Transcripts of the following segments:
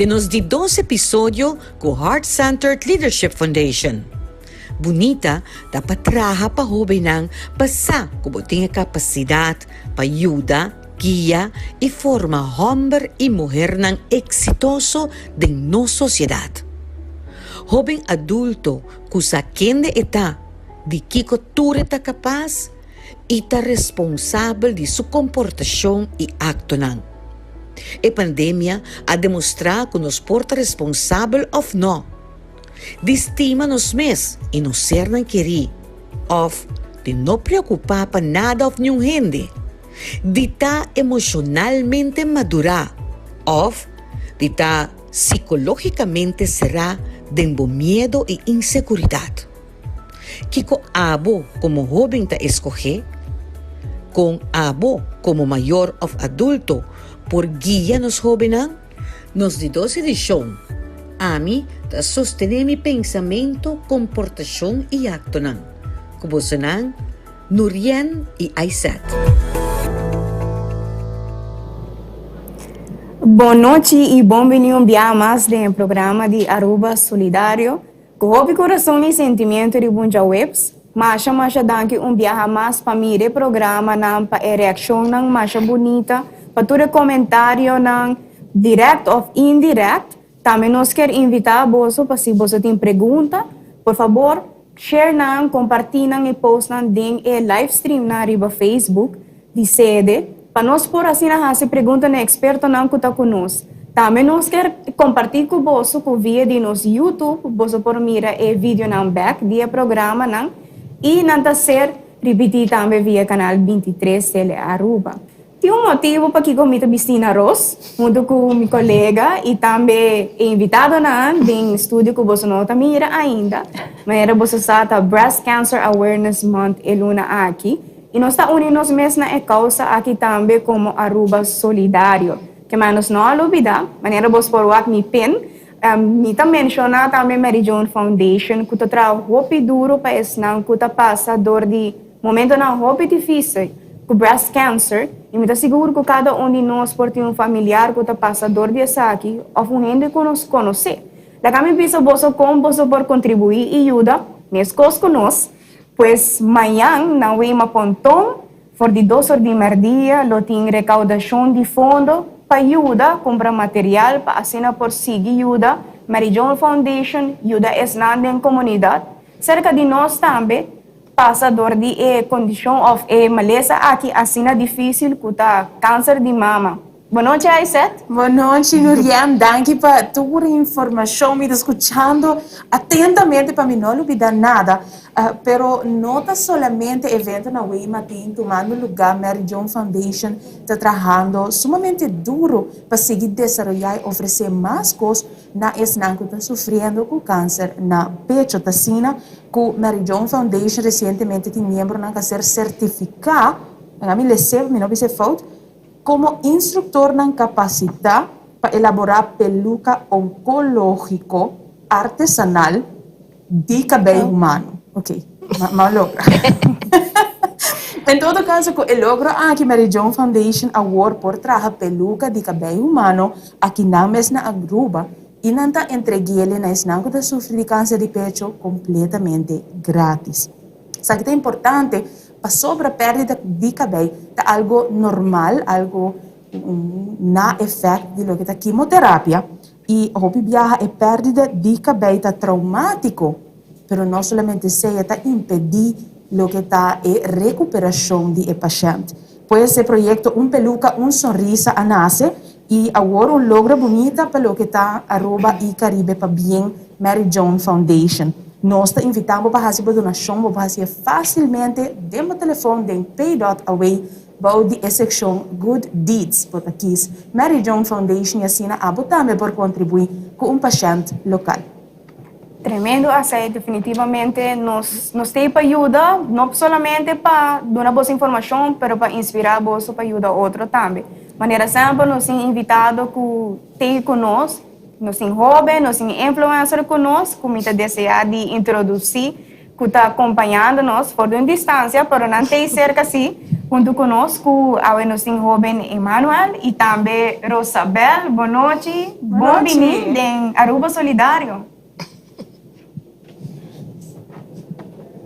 Den nos di dos episodio ku Heart Centered Leadership Foundation. Bunita ta pa traha pa hóbennan pa sa ku bo tin e kapasidat pa yuda, guia i forma hòmber i muhernan eksitoso den nos sosiedat. Hóben adulto ku sa kende e ta, di kiko tur e ta kapas i ta responsabel di su komportashon i aktonan. E pandemia a demostrá ku nos por ta responsabel òf nò. Di stima nos mes i nos sernan kerí, òf di no preokupá pa nada òf niun hende. Di ta emoshonalmente madurá, òf di ta sikológikamente será den bo miedu i inseguridat. Kiko abo komo hóben ta eskohé? Kon abo komo mayor òf adulto por guia nos hóbennan? Nos di dos edishon, Ami ta sostené mi pensamentu, komportashon i aktonan. Ku bosonan, Nurien i Aysette. Bon nochi i bon bini un biaha mas den e programa di Aruba Solidario. Ku hopi kurason i sentimiento riba un djaweps, masha masha danki un biaha mas pa mira e programanan, pa e reakshonnan masha bunita, pa tur e komentarionan, dirèkt òf indirèkt. Tambe nos kier invitá boso pa si boso tin pregunta, por fabor share nan, kompartí nan e postnan den e livestreamnan riba Facebook. Di sede, pa nos por asina hasi pregunta na ekspertonan ku ta ku nos. Tambe nos kier kompartí ku boso ku via di nos YouTube boso por mira e videonan bèk di e programanan i nan ta ser ripití tambe via kanal 23 Telearuba. Tin un motibu pakiko mi ta bistí na ros huntu ku mi kolega i tambe e invitadonan den studio ku boso no ta mira ainda. Manera boso sa ta Breast Cancer Awareness Month e luna aki. I nos ta uni nos mes na e kousa aki tambe komo Aruba Solidario. Ke mas nos no a lubida, manera bos por wak mi pin, mi ta menshoná tambe Mary Joan Foundation ku ta traha hopi duru pa esnan ku ta pasa dor di momentonan hopi difísil ku breast cancer i mi ta sigur ku kada un di nos por tin un familiar ku ta pasa dor di esaki òf un hende ku nos konosé. Laga mi bisa boso kon boso por kontribuí i yuda meskos ku nos. Pues mañan na Wema Ponton for di dos or di merdia lo tin recaudashon di fondo pa yuda cumpra material pa asina por sigui yuda Mary Joan Foundation yuda esnan den comunidad cerca di nos tambe pasa dor di e condicion of e malesa aki asina dificil cu ta cancer di mama. Bon nochi Aysette. Bon nochi Nuriem, danki pa tur informashon, mi ta skuchando atentamente pa mi no lubida nada, pero no ta solamente evento na Wema tin tumando luga, Mary Joan Foundation ta trahando sumamente duro pa sigui desaroya y ofrece mas kos na esnan ku ta sufriendo ku kanser na pecho, ta asina ku Mary Joan Foundation resientemente tin miembronan ku a ser sertifiká, mi lese pa mi no bisa e fout, Komo instruktornan kapasitá pa elaborá peluka onkológiko artesanal di kabei humano. Ok, m'a logra. En todo kaso, ku e logro aki Mary Joan Foundation awor por traha peluka di kabei humano aki nan mes na Aruba i nan ta entreg'é na esnan ku ta sufri di kanser di pecho kompletamente grátis. Esaki ta importante Pasobra pèrdida di kabei ta algo normal, algo na efèkt di loke ta kimoterapia i hopi biaha e pèrdida di kabei ta traumátiko, pero no solamente esei, e ta impedí loke ta e rekuperashon di e pashènt. Pues e proyekto Un Peluka Un Sonrisa a nase i awor un logro bunita pa loke ta Aruba i Karibe pabien Mary Joan Foundation. Nos ta invitá bo pa hasi bo donashon, bo por hasié fásilmente den bo telefòn den Pay dot Away bou di e sekshon Good Deeds. Bo ta kis Mary Joan Foundation i asina abo tambe por kontribuí ku un pashènt lokal. Tremendo asei, definitivamente nos nos t'ei pa yuda, no solamente pa duna boso informashon, pero pa inspirá boso pa yuda otro tambe. Manera semper nos tin invitado ku t'ei ku nos, nos tin hóben, nos tin influencer ku nos, ku mi ta deseá di introdusí, ku ta kompañando nos for di un distansia, pero nan t'ei serka sí. Hunto cu nos cu awe nos tin hoben Emanuel y tambe Rosabel. Bon nochi, bon bini den Aruba Solidario.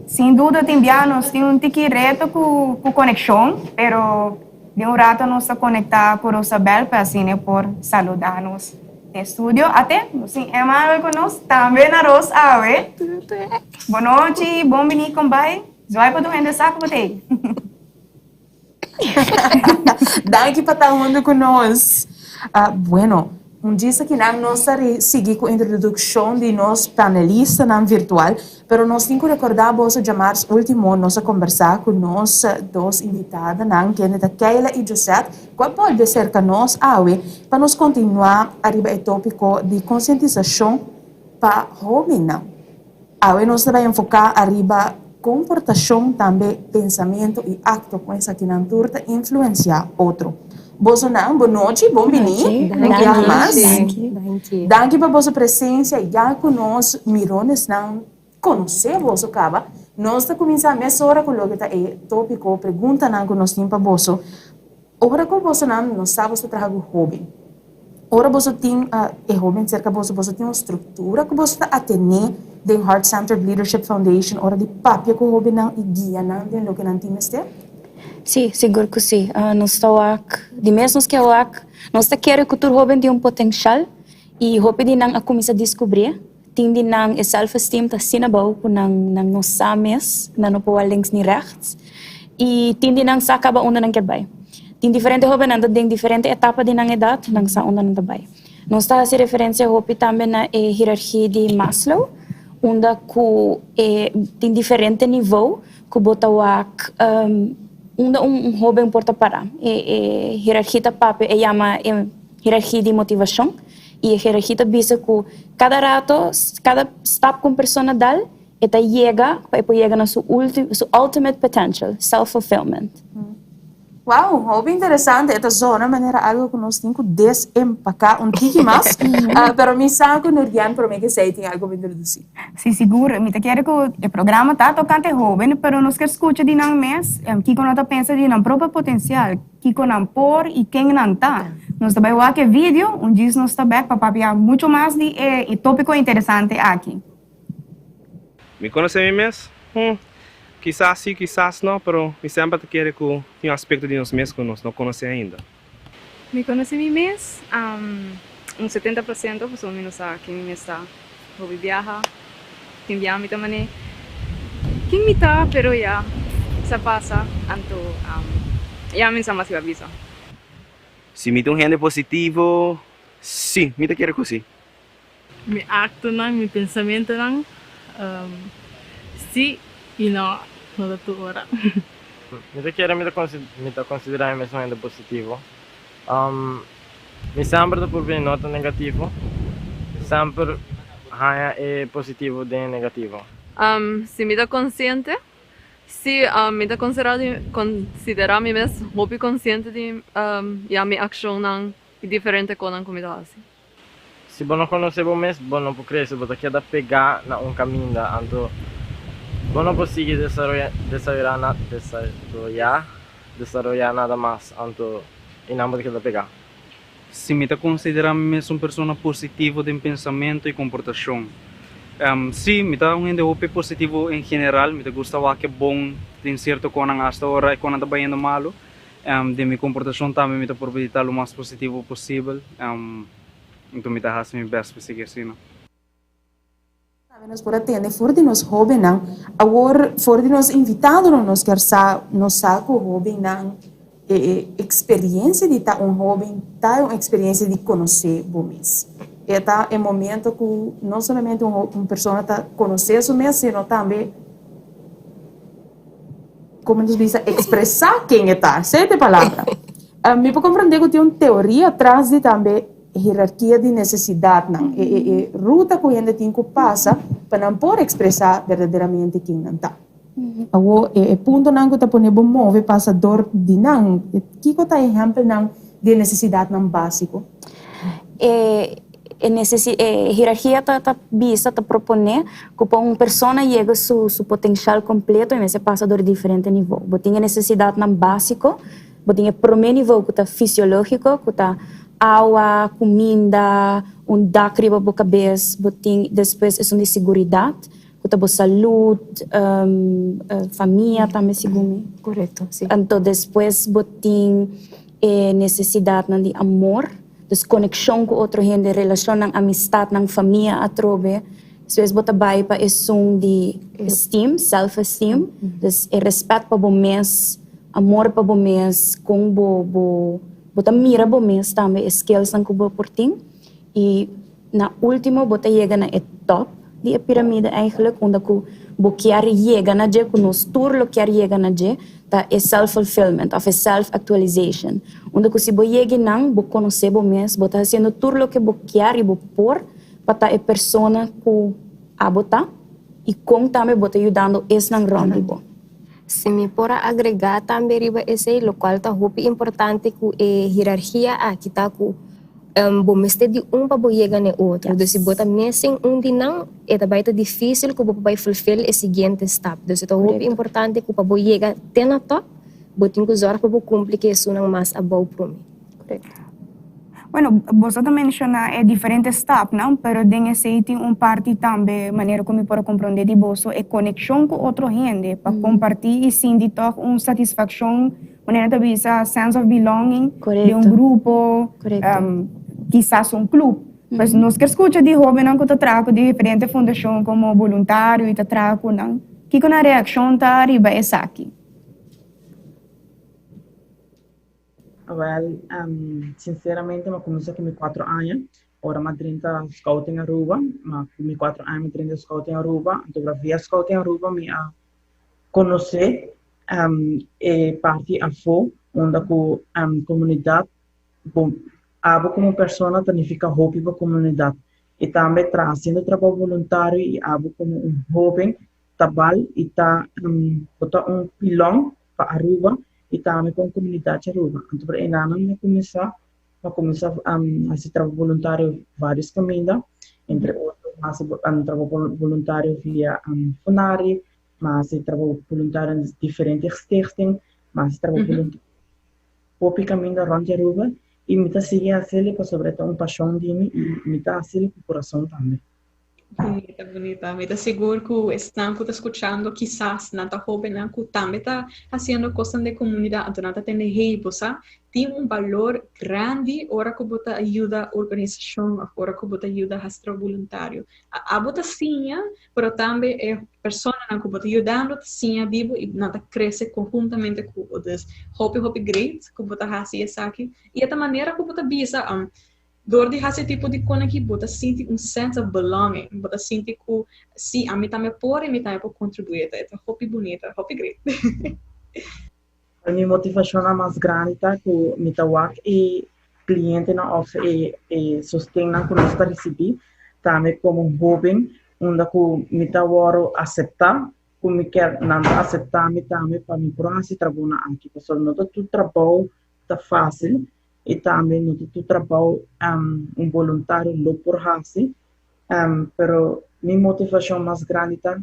Sin duda tin bia nos tin un tiki reto cu cu conexion, pero den un rato nos ta conecta cu Rosabel pa asina e por saluda nos den studio. Ate, nos tin Emanuel cu nos tambe na ros awe. Bon nochi, bon bini con bai. Zwaai pa tur hende sa ku bo ta ei. Danki pa ta huntu ku nos. Bueno, un djis akinan nos ta sigui ku introdukshon di nos panelistanan virtual, pero nos tin ku rekordá boso djamars último nos a kombersá ku nos dos invitadanan, kende ta Keila i Josette, ku a bolbe serka nos awe pa nos kontinuá ariba e tópiko di konsientisashon pa hóbennan. Awe nos ta bai enfoká ariba komportashon, tambe pensamentu i akto kon esakinan tur ta influensiá otro. Bosonan, bon nochi, bon biní un biaha mas. Danki pa boso presensia ya ku nos mironesnan konosé boso kaba. Nos ta kuminsá mesora ku loke ta e tópiko, preguntanan ku nos tin pa boso. Ora ku bosonan, nos sa boso ta traha ku hóben. Ora boso tin e hoben cerca boso, boso tin un structura cu boso ta atene den Heart Centered Leadership Foundation ora di papia cu hobennan y guia nan den loke nan tin mester? Sí, sigur cu sí. Nos ta wak, di mes nos ke wak, nos ta kere cu tur hoben tin un potencial y hopi di nan a cuminsa descubrie. Tin di nan e self-esteem ta asina abou cu nan nan no sa mes, nan no por wak links ni rechts. Y tin di nan sa caba unda nan kier bay. Tin diferente hobennan ta den diferente etapa di nan edad, nan sa unda nan ta bay. Nos ta haci referencia hopi tambe na e hierarchia di Maslow, unda cu e tin diferente nivo cu bo ta wak unda un hoben por ta para. E e hierarchia ta papia, e yama e hierarchia di motivacion. Y e hierarchia ta bisa cu cada rato, cada stap cu un persona dal, e ta yega pa e por yega na su ulti, su ultimate potential, self fulfillment. Wow, hopi interesante. E ta zona manera algo cu nos tin cu desempaca un tiki mas. Pero mi sa cu Nurdian prome cu esey tin algo pa introduci. Si, sigur. Mi ta kere cu e programa ta tocante hoben, pero nos kier scucha di nan mes kico nan ta pensa di nan propio potencial. Kiko nan por i ken nan ta. Nos ta bai wak e video, un djis nos ta bek pa papia mucho mas di e topiko interesante aki. Mi konosé mi mes? Hm, kisas sí, kisas no, pero mi semper ta kere ku tin un aspekto di nos mes ku nos no konosé ainda. Mi konosé mi mes? Un setenta por siento, pasobra mi no sa ken mi mes ta. Hopi biaha, tin biaha mi ta man'é ken mi ta, pero ya sa pasa, anto ya mi no sa mas kiba bisa. Si mi ta un hende positivo, sí, mi ta kere ku sí. Mi aktonan, mi pensamentonan, sí i no, no ta tur ora. Mi ta kere mi ta konsiderá mi mes un hende positivo. Mi semper ta purba e nota negativo, semper haña e positivo den e negativo. Si mi ta konsiente? Si, mi ta konsiderá mi mes hopi konsiente di ya mi akshonnan i diferente konan ku mi ta hasi. Si bo no konosé bo mes, bo no por krese, bo ta keda pegá na un kaminda, anto bo no por sigui desaroyá desaroyá desaroyá nada mas, anto i nan bo ta keda pegá. Si mi ta konsiderá mi mes un persona positivo den pensamentu i komportashon? Sí, mi ta un hende hopi positivo en general, mi ta gusta wak e bon den sierto konan asta ora e konan ta bayendo malu. Den mi komportashon tambe mi ta purba di ta lo mas positivo posibel, enton mi ta hasi mi best pa sigui asina. Tambe nos por a tende for di nos hóbennan. Awor for di nos invitadonan nos kier sa, nos sa ku hóbennan e eksperiencia di ta un hóben ta un eksperiencia di konosé bo mes. E ta e momento ku no solamente un persona ta konosé su mes sino tambe Como nos bisa expresa ken e ta, esei ta e palabra. Mi por comprende cu tin un teoria tras di tambe herarkia di necesidadnan, e e e ruta cu hende tin cu pasa pa nan por expresa berdaderamente ken nan ta. Awor e e puntonan cu ta pone bo move pasa dor di nan, kico ta ehempelnan di e necesidadnan basico? E. E necesi e hierarchia ta ta bisa, ta propone cu pa un persona yega su su potencial completo e mester pasa door diferente nivo. Bo tin e necesidadnan basico, bo tin e prome nivo cu ta fisiologico, cu ta awa, cuminda, un dak riba bo cabes, bo tin despues esun di siguridad, cu ta bo salud, famia tambe segun mi. Correcto, si. Anto despues bo tin e necesidadnan di amor, dus conexion cu otro hende, relacionnan, amistadnan, famia atrobe. Despues bo ta bay pa esun di esteem, self esteem, dus e respet pa bo mes, amor pa bo mes, con bo bo bo ta mira bo mes tambe, e skillsnan cu bo por tin. Y na ultimo bo ta yega na e top di e piramide eigenlijk, unda cu bo kier yega na dje, cu nos tur lo kier yega na dje, ta e self fulfillment of e self actualization. Unda cu si bo yega einan, bo conoce bo mes, bo ta haciendo tur loke bo kier y bo por pa ta e persona cu abo ta y con tambe bo ta yudando esnan rond di bo. Si mi por a agregá tambe riba esei, lokual ta hopi importante ku e hierargia aki ta ku bo mester di un pa bo yega na e otro. Dus si bo ta missing un di nan, e ta bai ta difísil ku bo por bai fulfill e siguiente stap. Dus e ta hopi importante ku pa bo yega te na top, bo tin ku zòrg pa bo kumpli ku esunnan mas abou promé. Bueno, boso ta menciona e diferente stapnan, pero den esey tin un parti tambe, manera cu mi por a comprende di boso, e conexion cu otro hende pa comparti y sinti toch un satisfaccion, manera ta bisa sense of belonging di un grupo, kisas un club. Pues nos kier scucha di hobennan cu ta traha cu diferente fundacion como boluntario y ta traha cu nan, kico nan reaccion ta riba esaki? Wel, sinceramente mi a cuminsa cu mi cuatro aña, ora mi a drenta Scouting Aruba, ma cu mi cuatro aña mi a drenta Scouting Aruba, anto via Scouting Aruba mi a conoce e parti afo unda cu comunidad bo abo como persona ta nifica hopi pa comunidad y tambe tra haciendo trabou voluntario y abo como un hoben ta bal y ta bo ta un pilon pa Aruba y tambe pa un comunidad di Aruba. Anto por enanan mi a cuminsa, mi a cuminsa haci trabou voluntario varios caminda, entre otro mi a haci trabou voluntario via Funari, mi a haci trabou voluntario den diferente stichting, mi a haci trabou voluntario hopi caminda rond di Aruba y mi ta sigui haci'e pasobra e ta un pasion di mi y mi ta haci'e cu curason tambe. Bunita, bunita. Mi ta sigur ku esnan ku ta skuchando kisas nan ta hóbennan ku tambe ta hasiendo kosnan den komunidat, anto nan ta tende, hey, bo sa, tin un balor grandi ora ku bo ta yuda organisashon òf ora ku bo ta yuda hasi trabou boluntario. Abo ta siña, pero tambe e personanan ku bo ta yudando ta siña di bo i nan ta krese konhuntamente ku bo. Dus, hopi, hopi great ku bo ta hasi esaki. I e ta manera ku bo ta bisa, Dor di hasi e tipo di kon aki bo ta sinti un sense of belonging, bo ta sinti ku si ami tambe por i mi tambe por kontribuí, e ta hopi bunita, hopi great. Mi motivashonnan mas grandi ta ku mi ta wak e klientenan òf e e sostennan ku nos ta risibí tambe komo hóben unda ku mi ta wòrdu aseptá ku mi kier nan ta aseptá mi tambe pa mi por hasi trabounan aki pasobra no ta tur trabou ta fásil i tambe no ta tur trabou un boluntario lo por hasi, pero mi motivashon mas grandi ta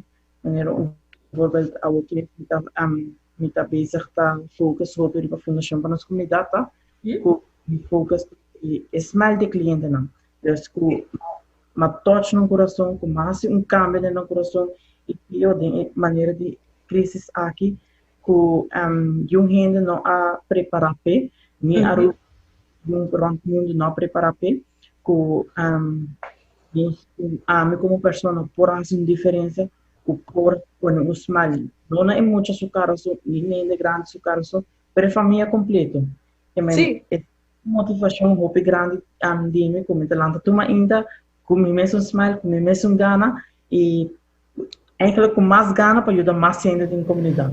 manera un voorbeeld awo ke mi ta mi ta bezig ta focus hopi riba Fundashon pa nos Komunidat ta ku mi focus e smile di e klientenan, dus ku m'a touch nan kurason, ku m'a hasi un kambio den nan kurason i pio den e manera di krisis aki ku yun hende no a prepará p'e, ni Aruba ni rònt mundu no a prepará p'e, ku nos ami komo persona por hasi un diferensia ku por pone un smile no na e mucha su kara so, ni na hende grandi su kara so, pero e famia kompleto. E motivashon hopi grandi di mi ku mi ta lanta tur mainta ku mi mesun smile, ku mi mesun gana i Eigenlijk ku mas gana pa yuda mas hende den komunidat.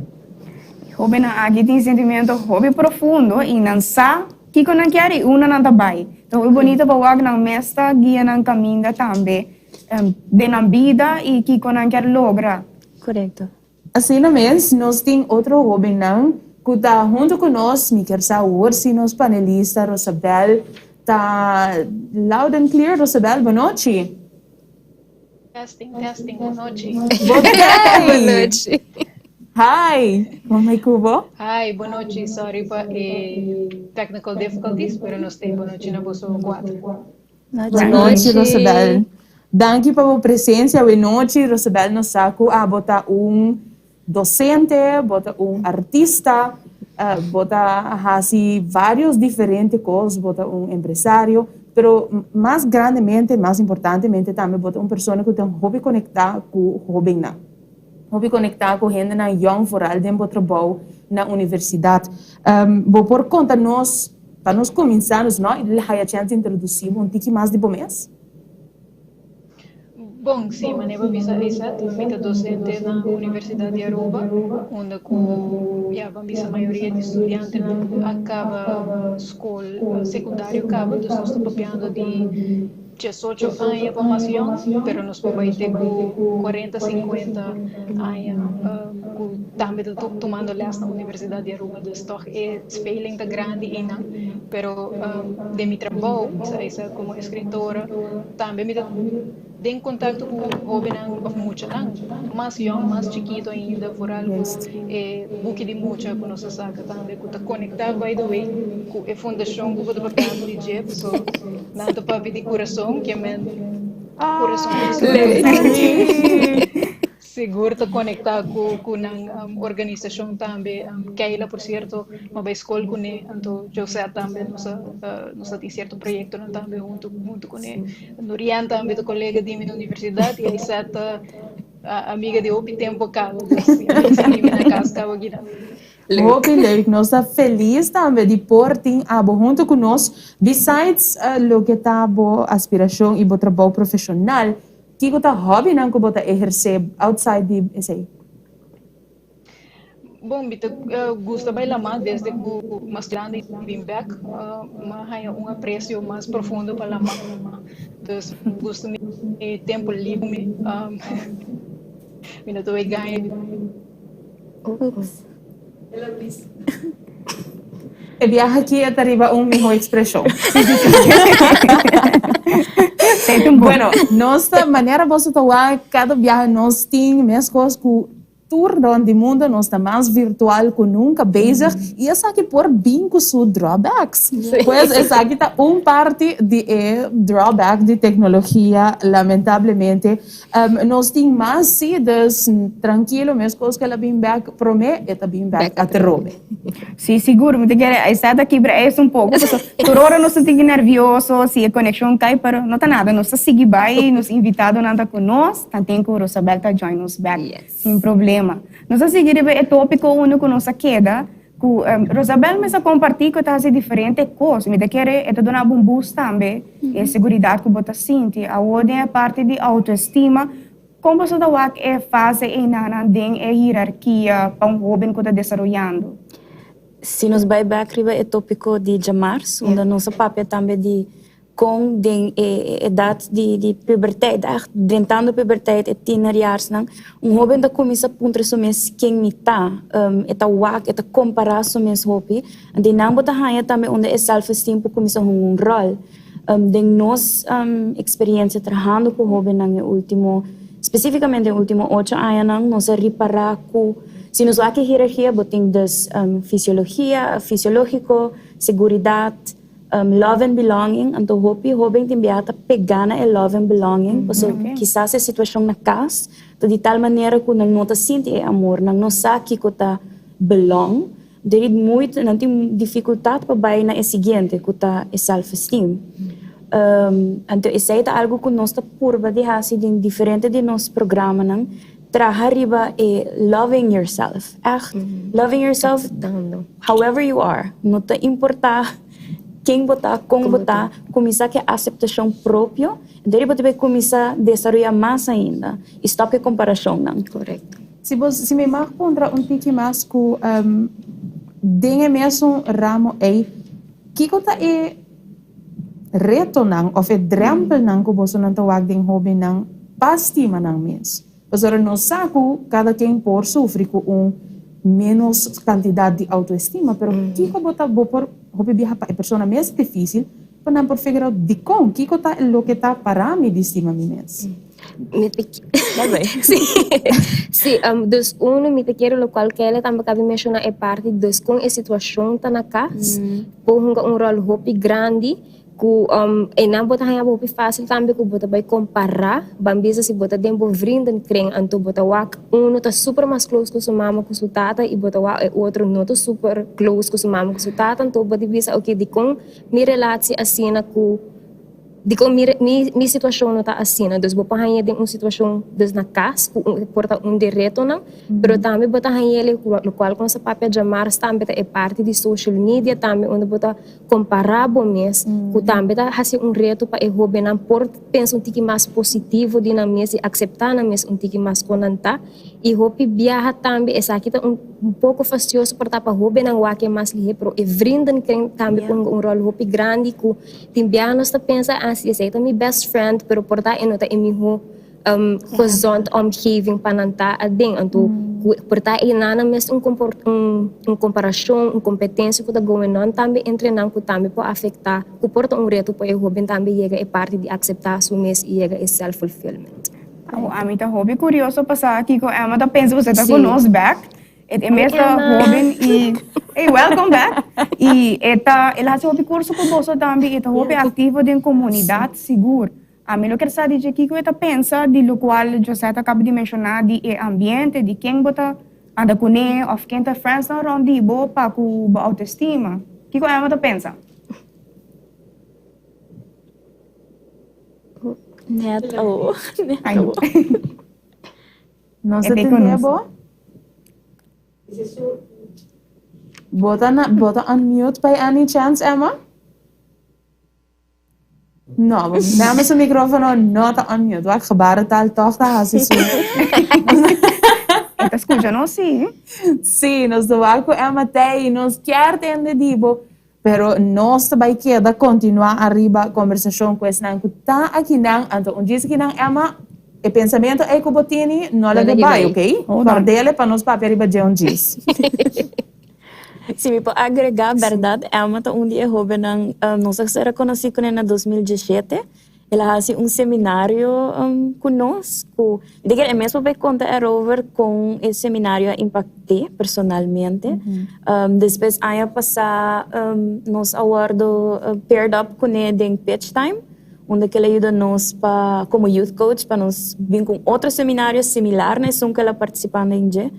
E hóbennan aki tin sentimiento hopi profundo i nan sa kiko nan kier i unda nan ta bai. Ta hopi bonito pa wak nan mes ta guia nan kaminda tambe den nan bida i kiko nan kier logra. Korekto. Asina mes, nos tin otro hóbennan ku ta huntu ku nos. Mi kier sa awor si nos panelista Rosabel. Ta loud and clear, Rosabel, bon nochi. Testing, testing, bon nochi. Bon nochi. Hi, con ta cu bo? Hi, bon nochi. Sorry pa e technical difficulties, pero nos tin bon nochi na boso cuatro. Bon nochi, Rosabel. Danki pa bo presencia. Bon nochi, Rosabel. Nos sa cu abo ta un docente, bo ta un artista, bo ta haci varios diferente cos, bo ta un empresario, pero mas grandemente, mas importantemente tambe bo ta un persona cu ta hopi conecta cu hobennan. Hopi conecta cu hendenan young, vooral den bo trabou na universidad. Bo por conta nos, pa nos cuminsa, nos no haya chance introduci un tiki mas di bo mes? Bon, si, manera bo bisa Isaac, mi ta docente na Universidad di Aruba, unda cu, ya, ban bisa mayoria di studiantenan a caba scol secundario caba, dus nos ta papiando di 18 aña pa mas yong, pero nos por bay te cu 40, 50 aña cu tambe ta tumando les na Universidad di Aruba, dus toch e speling ta grandi einan, pero den mi trabou, Isaac, como escritora, tambe mi ta den contacto cu hobennan of muchanan mas yong, mas chikito ainda, vooral cu e buki di mucha cu nos a saca tambe, cu ta conecta, by the way, cu e fundacion cu bo ta papiando di dje, paso nan ta papia di curason, ke men curason sigur ta conecta cu nan organisacion tambe. Keila, por cierto, m'a bay scol cune, anto Josette tambe, nos a tin cierto proyectonan tambe hunto cune. Nurian tambe ta colega di mi na universidad y Aisette ta amiga di hopi tempo caba, dus mi na cas caba gina. Hopi leuk, nos ta feliz tambe di por tin abo hunto cu nos. Besides loke ta bo aspiracion y bo trabou profesional, kico ta hobbynan cu bo ta eherce outside di esey? Bon, mi ta gusta bay lama desde cu mas grandi bin bek, m'a haya un aprecio mas profundo pa lama. Dus gusta mi tempo liber, mi no ta bay gaña. Oops. E biaha aki e ta riba un miho expresion. Bueno, nos ta, manera boso ta wak, cada biaha nos tin mescos cu tur rond di mundo, nos ta mas virtual cu nunca bezig y esaki por bin cu su drawbacks. Pues esaki ta un parti di e drawback di tecnologia, lamentablemente. Nos tin mas si, dus trankilo, meskos ku el a bin bek promé, e ta bin bek atrobe. Si, sigur. Mi ta kere a esta ta kibra es un poko, pasobra tur ora nos ta sinti nervioso si e konekshon kai, pero no ta nada, nos ta sigui bai, nos invitadonan ta ku nos, tanten ku Rosabel ta join nos bek sin problema. Nos ta sigui riba e topiko unda ku nos a keda. Ku Rosabel mes a kompartí ku e ta hasi diferente kos. Mi ta kere e ta duna bo un boost tambe, e seguridat ku bo ta sinti. Awor den e parti di outoestima, kon boso ta wak e fase einanan den e hierarkia pa un hóben ku ta desaroyando? Si nos bai bèk riba e tópiko di djamars, unda nos a papia tambe di Con den e edad di puberteit, echt drentando puberteit, e tienerjaarsnan, un hoben ta cuminsa puntra su mes ken mi ta. E ta wak, e ta compara su mes hopi. Anto nan bo ta haña tambe unda e self-esteem por cuminsa hunga un rol. Den nos experiencia trahando cu hobennan e ultimo, specificamente e ultimo ocho añanan, nos a ripara cu si nos wak e hierarchia bo tin dus fisiologia, fisiologico, seguridad, Love and belonging, anto hopi hoben tin bia ta pega na e love and belonging, paso kisas e situacion na cas ta di tal manera cu nan no ta sinti e amor, nan no sa kico ta belong, deri muito nan tin dificultad pa bay na e siguiente cu ta e self esteem. Anto esey ta algo cu nos ta purba di haci den diferente di nos programanan, traha riba e loving yourself, echt loving yourself however you are, no ta importa ken bo ta, kon bo ta, kuminsá ku e aseptashon propio, enton bo ta bai kuminsá desaroyá mas ainda i stòp ku e komparashonnan. Korekto. Si bo, si mi mag puntra un tiki mas ku den e mesun ramo ei, kiko ta e retonan òf e drèmpelnan ku bosonan ta wak den hóbennan pa stima nan mes? Pasobra nos sa ku kada ken por sufri ku un ménos kantidat di outoestima, pero kiko bo ta bo por hopi biaha pa e persona mes difísil. Pa nan por figure out dikon, kiko ta e loke ta para mi di stima mi mes. Mi ta Sí, sí, dus uno mi ta kere lokual Kelly tambe kabi menshoná e parti dus kon e situashon ta na kas por hunga un ròl hopi grandi ku einan bo ta haña bo hopi fásil tambe ku bo ta bai kompará ban bisa si bo ta den bo vriendenkring anto bo ta wak uno ta super mas close ku su mama ku su tata i bo ta wak e otro no ta super close ku su mama ku su tata anto bo di bisa oke dikon Mi relatie asina ku dikon mi mi mi situashon no ta asina dus bo por hañ'é den un situashon dus na kas ku un por ta un di retonan pero tambe bo ta hañ'é lokual ku nos a papia djamars tambe ta e parti di social media tambe unda bo ta kompará bo mes ku tambe ta hasi un reto pa e hóbennan por pensa un tiki mas positivo di nan mes i akseptá nan mes un tiki mas kon nan ta. I hopi biaha tambe esaki ta un poko fastioso por ta pa hobennan wak e mas lihé, pero e vriendenkring tambe por hunga un ròl hopi grandi ku tin biaha nos ta pensa, ah si esei ta mi best friend, pero por ta e no ta e mihó gezond omgeving pa nan ta aden. Anto ku por ta einan nan mes un un komparashon, un kompetensia ku ta going on tambe entre nan ku tambe por afektá, ku por ta un reto pa e hoben tambe yega e parti di akseptá su mes i yega e self fulfillment. Awo ami ta hopi curioso pa sa kico Emma ta pensa pasobra e ta cu nos back. E mes ta hoben y hey welcome back. Y e ta el haci hopi curso cu boso tambe y e ta hopi activo den comunidad sigur. Ami lo kier sa di dje kico e ta pensa di locual Josette a caba di menciona di e ambiente, di ken bo ta anda cune of ken ta friendsnan rond di bo pa cu bo autoestima. Kico Emma ta pensa? Net awo. Net awo. Nos ta tende bo? Bo ta na, bo ta on mute by any chance, Emma? No, Emma su microfono no ta on mute. Wak gebarentaal toch ta hasi su. E ta scucha nos, sí. Sí, nos ta wak ku Emma tei. Nos kier tende di bo. Pero nos ta bai keda kontinuá ariba kombersashon ku esnan ku ta akinan. Anto un djis akinan, Emma, e pensamentu ei ku bo tini no laga bai, oké? Kòrd'el pa nos papia riba dje un djis. Si mi por agregá, bèrdat, Emma ta un di e hóbennan, nos a sera konosí kuné na 2017. El a hasi un seminario ku nos ku mi ta kere e mes por bai konta erover kon e seminario a impakt'é personalmente. Despues aña pasá nos a wòrdu paired up kuné den Pitch Time unda ku el a yuda nos pa komo youth coach pa nos bin ku un otro seminario similar na esun ku el a partisipá den dje.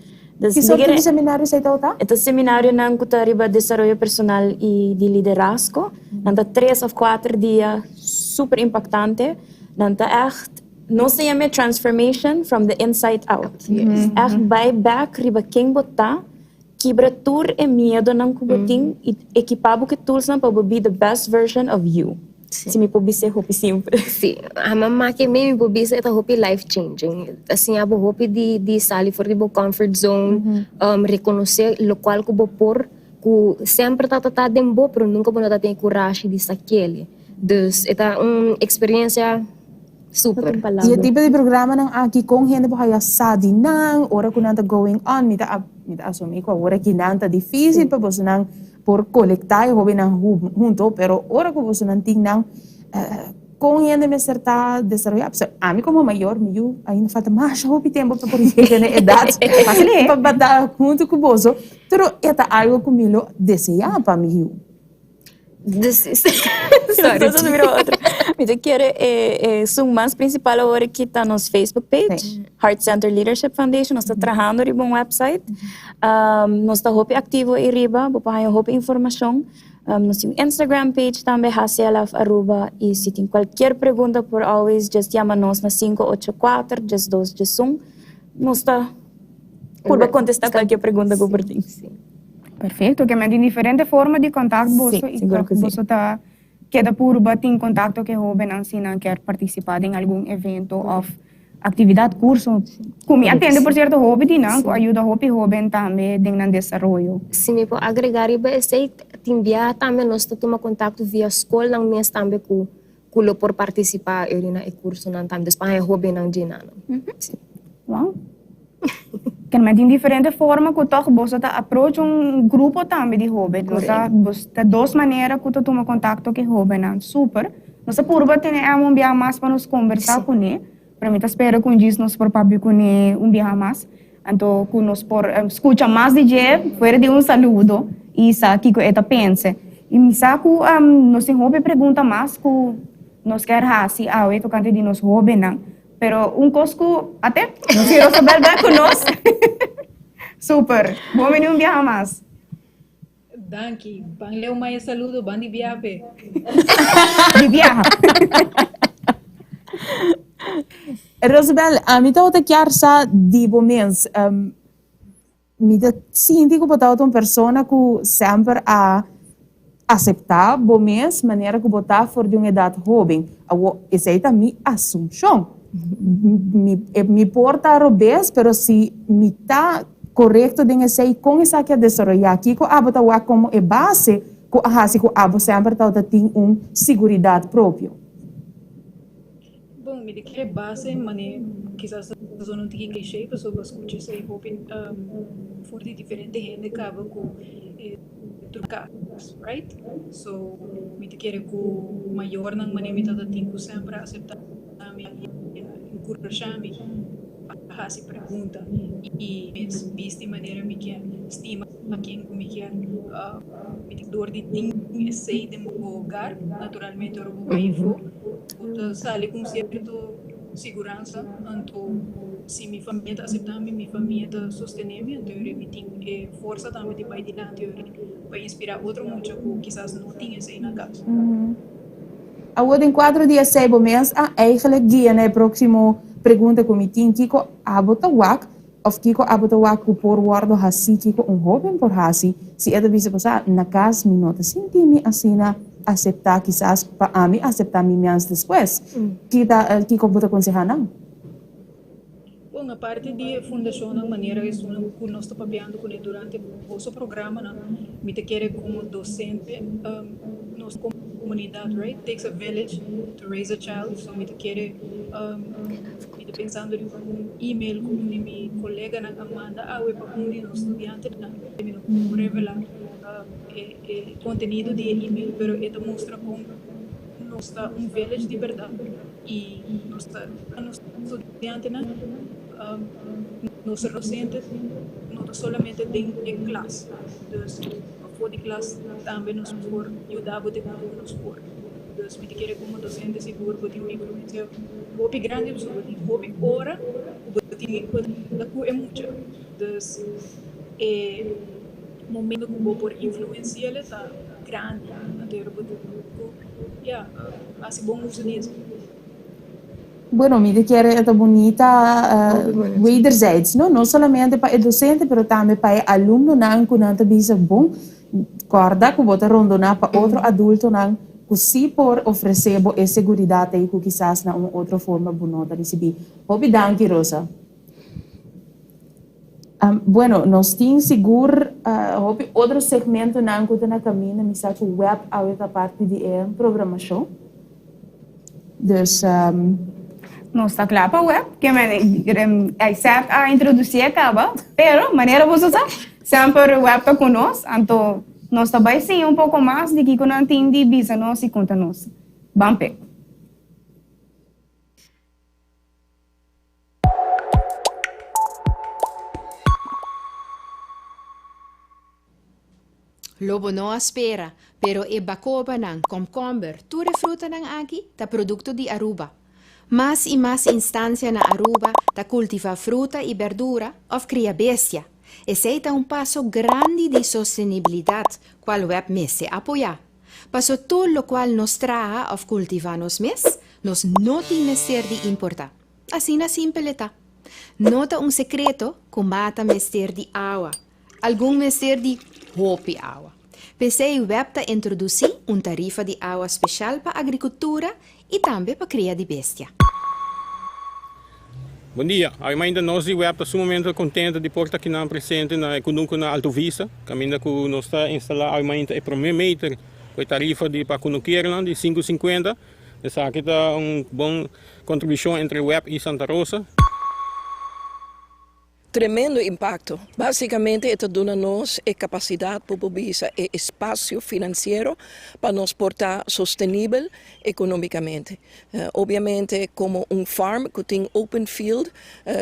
Ki sorto di seminario esei tabata? E ta seminarionan ku ta riba desaroyo personal i di liderazgo. Nan ta tres òf kuater dia super impaktante. Nan ta ègt, nos ta yam'é transformation from the inside out. Ègt bai bèk riba ken bo ta, kibra tur e miedonan ku bo tin i ekipá bo ku e toolsnan pa bo be the best version of you. Si mi por bis'é hopi simpel. Si, ama make mi mi por bisa e ta hopi life changing. Ta siña bo hopi di di sali for di bo comfort zone, reconoce locual cu bo por, cu semper ta ta den bo pero nunca bo no ta tin e curashi di sakele. Dus e ta un experiencia super. Y e tipo di programanan aki con hende por haya sa di nan ora cu nan ta going on? Mi ta mi ta asumi cu awor aki nan ta dificil pa bosonan Por kolektá e hóbennan hunto, pero ora ku bosonan tin nan, kon hende mester ta desaroyá? Pasobra ami komo mayor, mi yu ainda falta masha hopi tempu pa por yega na e edat pa ta huntu ku boso, pero e ta algu ku mi lo deseá pa mi yu. Mi ta kere esun mas principal awor aki ta nos Facebook page, Heart Center Leadership Foundation. Nos ta trahando riba un website. Nos ta hopi activo ei riba, bo por haña hopi informacion. Nos tin un Instagram page tambe, HCLF Aruba, y si tin cualkier pregunta por always just yama nos na 584 12 11. Nos ta purba contesta cualkier pregunta cu por tin. Perfecto, ke men tin diferente forma di contact boso y boso ta keda purba tin contacto ke hobennan si nan kier participa den algun evento of actividad, curso. Cu mi a tende por cierto hopi di nan cu a yuda hopi hoben tambe den nan desaroyo. Si mi por agrega riba esey, tin bia tambe nos ta tuma contacto via scolnan mes tambe cu cu lo por participa eri na e cursonan tambe, dus pa haña hobennan dje nan. Wow. Ken tin diferente forma ku tòg boso ta approach un grupo tambe di hóben. Nos ta bos ta dos manera ku ta tuma kontakto ku e hóbennan. Super. Nos ta purba tene Emma un biaha mas pa nos kombersá kuné, pero mi ta spera ku un djis nos por papia kuné un biaha mas. Anto ku nos por skucha mas di dje fuera di un saludo i sa kiko e ta pensa. I mi sa ku nos tin hopi pregunta mas ku nos kier hasi awe tokante di nos hóbennan. Pero un kos ku ate, nos tin Rosabel bek ku nos. Super. Bon bini un biaha mas. Danki. Ban leu mai e saludo, ban di biaha pe. Di biaha. Rosabel, ami tabata kier sa di bo mes. Mi ta sinti ku bo tabata un persona ku semper a aseptá bo mes manera ku bo ta for di un edat hóben. Awor, esei ta mi asumshon. Mi, mi por ta robes, pero si mi ta korekto den esei, kon esaki a desaroyá? Kiko abo ta wak komo e base ku a hasi ku abo semper tabata tin un siguridat propio? Bon, mi ta kere base mane kisas ta zona un tiki cliché pasobra bo a scucha esey hopi for di diferente hende caba cu e truca, right? So, mi ta kere cu mayornan mane mi tata tin cu semper a acepta mi y a encurasha mi pa haci pregunta y bisti manera mi kier, stima ken cu mi kier. Mi ta dor di tin esey den bo hogar, naturalmente ora bo bay afo. Bo ta sali ku un sierto siguransa, anto si mi famia ta aseptá mi, mi famia ta sostené mi, anto mi tin e forsa tambe di bai dilanti pa inspirá otro mucha ku kisas no tin esei na kas. Awor den kuadro di esei bo mes a eigelijk guia na e próksimo pregunta ku mi tin, kiko abo ta wak Of kiko abo ta wak ku por wòrdu hasí, kiko un hóben por hasi si e ta bisa pasá, Na kas mi no ta sinti mi asina aseptá, kisas pa ami aseptá mi mes despues. Ki ta kiko bo ta konsehá nan? Bon, aparte di e fundashonnan manera esunnan ku nos ta papiando kuné durante boso programanan, mi ta kere komo dosente nos komunidat, right? Takes a village to raise a child, so mi ta kere. Mi ta pensando riba un email ku un di mi koleganan a manda awe pa un di nos studiantenan. Mi no por revelá e kontenido di e email, pero e ta mustra kon nos ta un village di bèrdat i nos ta nos studiantenan, nos dosente no ta solamente den e klas. Dus pafó di klas tambe nos por yuda bo den loke nos por. Dus mi ta kere komo dosente sigur bo tin un influensia hopi grandi pasobra bo tin hopi ora ku bo tin ku ta ku e mucha. Dus e momento ku bo por influensi'el ta grandi. Anto bo tin ku ya hasi bon uso di esei. Bueno, mi ta kere e ta bunita wederzijds, no? No solamente pa e docente, pero tambe pa e alumnonan cu nan ta bisa, bon, corda cu bo ta rondona pa otro adultonan cu si por ofrece bo e seguridad ey cu kisas na un otro forma bo no ta ricibi. Hopi danki, Rosa. Bueno, nos tin sigur hopi otro segmentonan cu ta na caminda. Mi sa cu web awe ta parti di e programacion. Dus nos ta kla pa web. Ke men Isaac a introduci e kaba, pero manera boso sa, semper web ta ku nos, anto nos ta bai siña un poko mas di kiko nan tin di bisa nos i konta nos. Ban p'e. Lo bo no a spera, pero e bacobanan, komkomber, tur e frutanan aki ta producto di Aruba. Mas y mas instancia na Aruba ta cultiva fruta y berdura of cria bestia. Esey ta un paso grandi di sostenibilidad cual web mester apoya. Paso tur locual nos traha of cultiva nos mes, nos no tin mester di importa. Asina simpel e ta. No ta un secreto cu mata mester di awa. Algun mester di hopi awa. P'esei web ta introdusí un tarifa di awa speshal pa agrikultura i tambe pa kria di bestia. Bon dia, awe mainta nos di web ta sumamente contento di por ta kinan presente na e kununku na Alto Vista, kaminda ku nos ta instalá awe mainta e promé meter ku e tarifa di pa kunukiernan di 5,50. Esaki ta un bon kontribushon entre web i Santa Rosa. Tremendo impacto. Basicamente e ta duna nos e capacidad pa por bisa e espacio financiero pa nos por ta sostenibel economicamente. Obviamente como un farm cu tin open field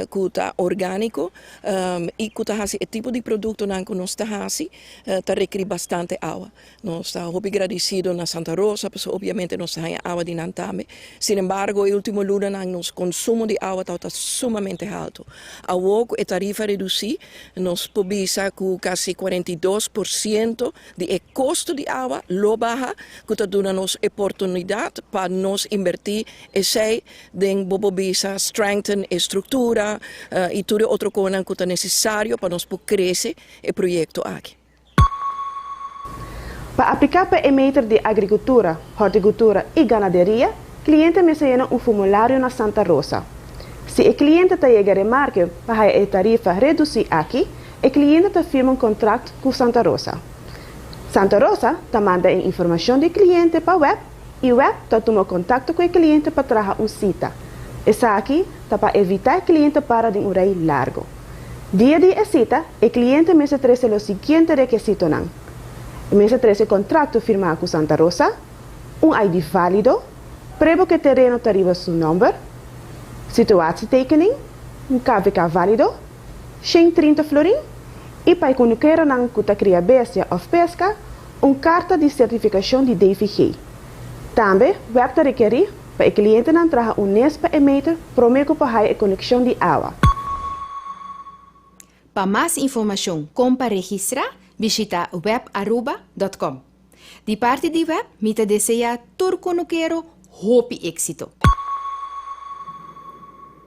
cu ta organico y cu ta haci e tipo di productonan cu nos ta haci ta rekeri bastante awa. Nos ta hopi gradicido na Santa Rosa pasobra obviamente nos ta haña awa di nan tambe. Sin embargo e ultimo lunanan nos consumo di awa tabata sumamente halto. Awor cu e tarifa reduci nos por bisa cu casi 42% di e costo di awa lo baha cu ta duna nos e oportunidad pa nos inverti esey den bo por bisa strengthen e structura y tur e otro conan cu ta necesario pa nos por crece e proyecto aki. Pa apliká pa e meter di agrikultura, hortikultura i ganaderia, kliente mester yena un formulario na Santa Rosa. Si e kliente ta yega remarke pa haya e tarifa redusí aki, e kliente ta firma un kontrakt ku Santa Rosa. Santa Rosa ta manda e informashon di e kliente pa web i web ta tuma kontakto ku e kliente pa traha un sita. Esaki ta pa evitá e kliente para den un rei largu. Dia di e sita, e kliente mester trese lo siguiente rekesitonan, E mester trese kontrakto firmá ku Santa Rosa, un ID válido, prueba ku e tereno ta riba su nòmber, situatietekening, un KVK válido, 130 florin, i pa e kunukeronan ku ta kria bestia òf peska, un karta di sertifikashon di DVG. Tambe web ta rekerí pa e klientenan traha un nes pa e meter promé ku por haya e konekshon di awa. Pa mas informashon kon pa registrá, bishita webaruba.com. Di parti di web mi ta deseá tur kunukero hopi éksito.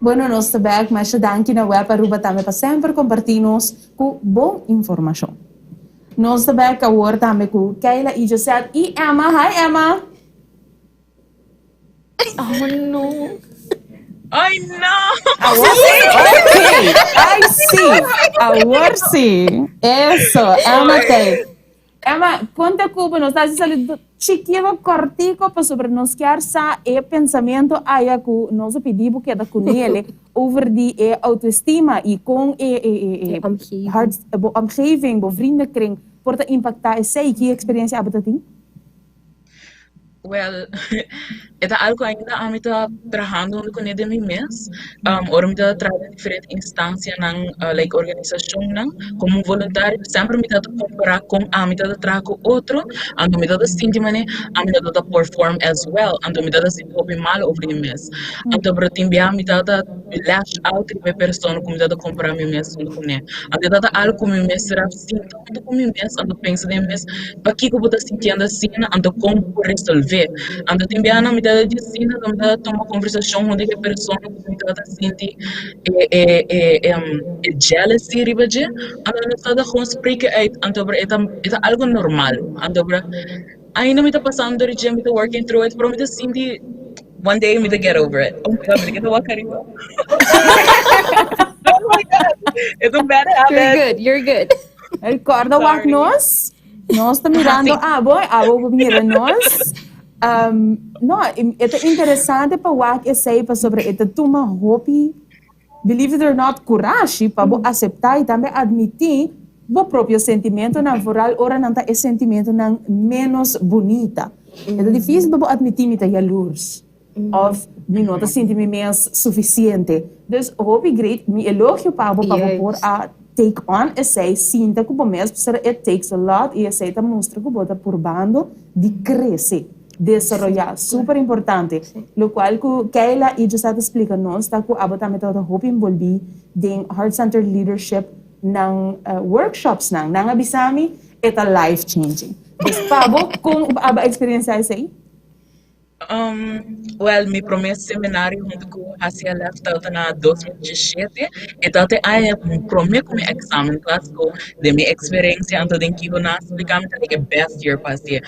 Bueno nos ta bek, masha danki na Web Aruba tambe pa semper kompartí nos ku bon informashon. Nos ta bek awor tambe ku Keila i Josette i Emma. Hi Emma! Oh no. Ay no! Awor sí! Ok! Ay sí! Awor sí! Eso! Emma tei. Emma, konta ku bo nos ta hasi saludo chikito kortiko pasobra nos kier sa e pensamiento aya ku nos a pidi bo keda kunele over di e autoestima i kon e e e e hart bo omgeving, bo vriendenkring por ta impaktá esei. Ki eksperensia abo ta tin? Well, e ta algo ainda ami ta trahando hunto kuné den mi mes. Um, ora mi ta traha den diferente instancianan, uh, like organisacionnan, como un voluntario, semper mi ta compara con ami ta traha cu otro, anto mi ta sinti mane ami ta ta perform as well, anto mi ta sinti hopi malo over mi mes. Anto pero tin bia mi ta lash out riba e persona cu mi ta compara mi mes hunto kuné. Anto e ta algo cu mi mester a sinta hunto ku mi mes, anto pensa den mi mes, pakiko bo ta sintiendo asina, anto kon bo por resolvé. Anto tin biaha mi ta di asina, anto mi ta tuma konversashon hunto ku e persona ku mi tabata sinti e e e e jealousy riba dje, anto nos tabata gewoon spreken uit, anto e ta e ta algo normal, anto ainda mi ta pasando dor di dje, mi ta working through it, pero mi ta sinti one day mi ta get over it. Oh my God, mi ta keda wak ariba. Oh my God, it's a bad habit. You're good, you're good. Recorda wak nos. Nos ta mirando abo, abo por mira nos. Um, no, e ta interesante pa wak esei pasobra e ta tuma hopi, believe it or not, kurashi pa bo aseptá i tambe admití bo propio sentimentonan, vooral ora nan ta e sentimentonan ménos bunita. E ta difísil pa bo admití mi ta yalurs òf mi no ta sinti mi mes sufisiente. Dus hopi great, mi elogio pa bo pa bo por a take on esei, sinta ku bo mes, pasobra it takes a lot i esei ta mustra ku bo ta purbando di krese, desaroyá, super importante. Lokual ku Keila i Josette a splika nos ta ku abo tambe tabata hopi enbolbí den Heart Centered Leadership nan workshopsnan. Nan a bisa mi e ta life changing. Dus pa bo kon abo a eksperensiá esei? Um, well, mi promé seminario huntu ku HCLF tabata na 2017. E tabata e aña promé ku mi examen klas ku den mi eksperensia anto den kiko nan a splika mi ta e best year pa hasié.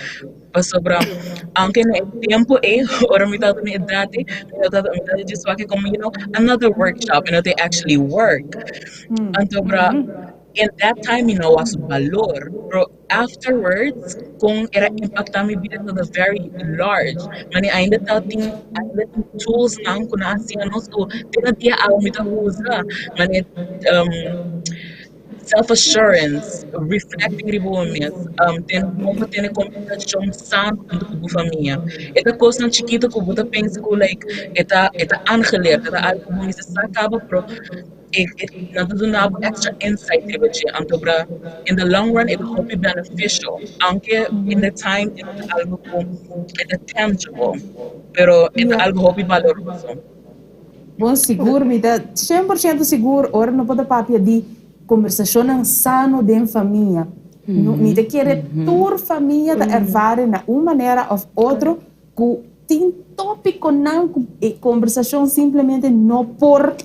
Pasobra aunke na e tempu ei ora mi tabata na e edat ei mi tabata mi tabata djis wak komo you know another workshop and it actually work. Anto bra. In that time mi no wak su balor, pero afterwards kon era impacta mi bida tabata very large. Mane ainda ta tin ainda tin tools nan ku nan a siña nos ku te na dia awe mi ta usa. Mane self assurance, reflecting riba bo mes, ten kon pa tene komunikashon sano huntu ku bo famia. E ta kosnan chikito ku bo ta pensa ku like e ta e ta aangeleerd, e ta algu ku bo mester sa kaba pero e e nan ta duna bo extra insight riba dje. Anto bra in the long run e ta hopi beneficial, aunke in the time e no ta algu ku e ta tangible, pero e ta algu hopi baloroso. Bon sigur, mi ta 100% sigur ora no por ta papia di kombersashonnan sano den famia. Mi ta kere tur famia ta ervare na un manera òf otro ku tin tópikonan ku e kombersashon simplemente no por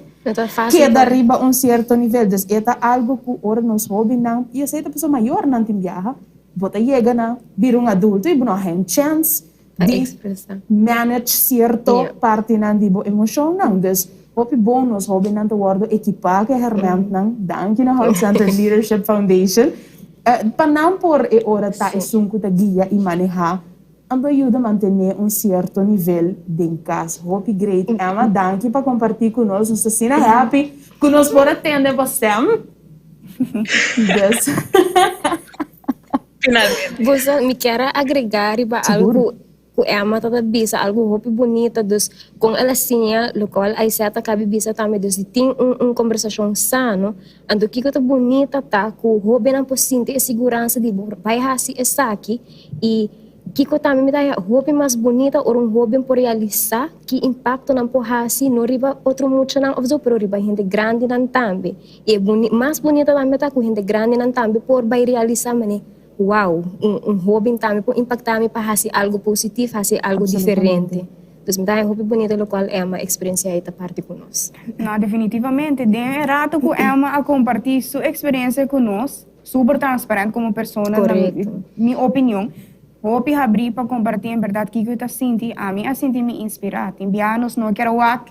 keda riba un sierto nivel. Dus e ta algu ku ora nos hóbennan, i esei ta pasobra mayornan tin biaha, bo ta yega na bira un adulto i bo no a haña un chèns di manage cierto partinan di bo emocionnan. Dus hopi bon nos hobennan ta wordo ekipa ku e hermentnan, danki na Heart Centered Leadership Foundation, pa nan por e ora ta esun ku ta guia i maneha, anto yuda mantene un cierto nivel den kas. Hopi great Emma, danki pa komparti ku nos, nos ta asina happy ku nos por a tende bo stem. Dus. Finalmente. Boso, mi kier a agrega riba algo ku Emma tabata bisa, algo hopi bunita, dus kon el a siña lokual Aisette a kabi bisa tambe, dus di tin un un kombersashon sano, anto kiko ta bunita ta ku hobennan por sinti e siguransa di bo bai hasi esaki i kiko tambe mi ta haña hopi mas bunita ora un hoben por realisá ki impakto nan por hasi no riba otro muchanan òf so pero riba hende grandinan tambe. I e buni mas bunita tambe ta ku hende grandinan tambe por bai realisá manera, wow, un un hóben tambe por impaktá mi pa hasi algu positif, hasi algu diferente. Dus mi ta haña hopi bunita lokual Emma eksperensiá i ta parti ku nos. No, definitivamente. Den e rato ku Emma a kompartí su eksperensia ku nos, super transparent komo persona, na mi opinion, hopi habrí pa kompartí en bèrdat kiko e ta sinti, ami a sinti mi inspirá. Tin biaha nos no kier wak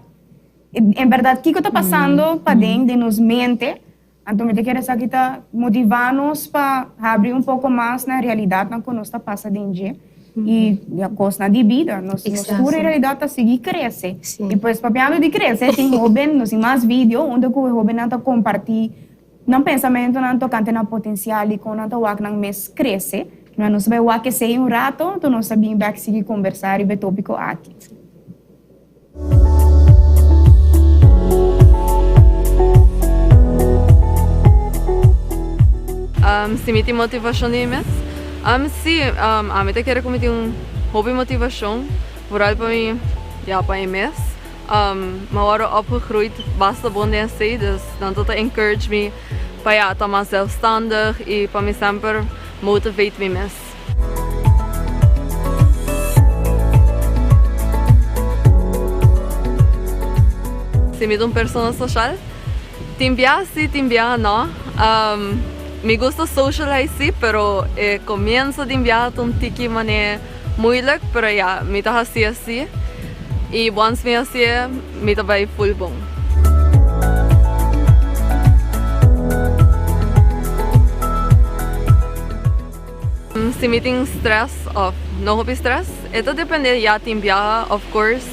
En berdad kiko ta pasando paden den nos mente, anto mi ta kere esaki ta motiva nos pa habri un poko mas na realidadnan ku nos ta pasa den dje i ya kosnan di bida. Nos nos tur en realidad ta sigui krese. I pues papiando di krese tin hoben, nos tin mas video unda ku e hobennan ta komparti nan pensamentonan tokante nan potensial i kon nan ta wak nan mes krese. Nos ta bai wak esei un rato, anto nos ta bin bek sigui kombersá riba e topiko aki. Si mi tin motivashon di mi mes? Si, ami ta kere ku mi tin un hopi motivashon, vooral pa mi, ya, pa mi mes. Mi a wòrdu opgegroeid basta bon den esei, dus nan ta ta encourage mi pa ya, ta mas zelfstandig i pa mi semper motivate mi mes. Si mi ta un persona social? Tin bia si, tin bia no. Mi gusta socialize si, pero e comienzo di bia ta un tiki mane moeilijk, pero ya, mi ta haci asi y once mi haci'e mi ta bay full bon. Si mi tin stress of no hopi stress, e ta depende ya tin biaha of course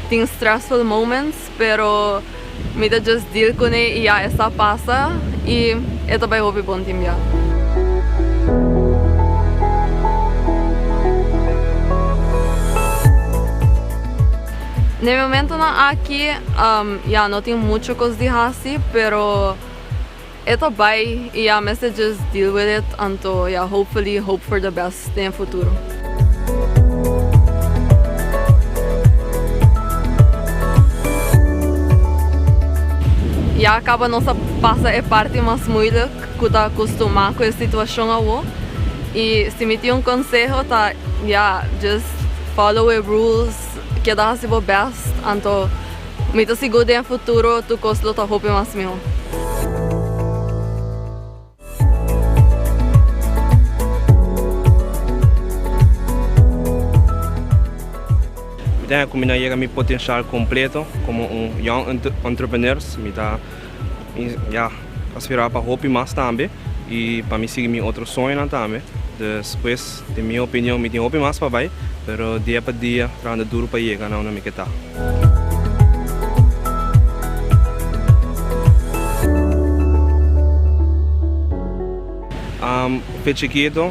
tin stressful moments pero mi ta just deal cune y ya esta pasa y e ta bay hopi bon tin biaha. Na e momentonan aki ya no tin mucho cos di haci pero. E ta bai y ya mester just deal with it anto ya hopefully hope for the best den e futuro. Ya caba nos a pasa e parti mas moeilijk cu ta costuma cu e situacion awo y si mi tin un conseho ta ya just follow e rules keda haci bo best anto Mi ta sigur den futuro tur kos lo ta hopi mas mihó. Mi ta haña ku mi no a yega mi potenshal kompleto komo un young entrepreneurs. Mi ta ya. aspirá pa hopi mas tambe i pa mi sigui mi otro soñonan tambe. Dus pues, den mi opinion mi tin hopi mas pa bai, pero dia pa dia trahando duro pa yega na unda mi ke ta. Fe chikito,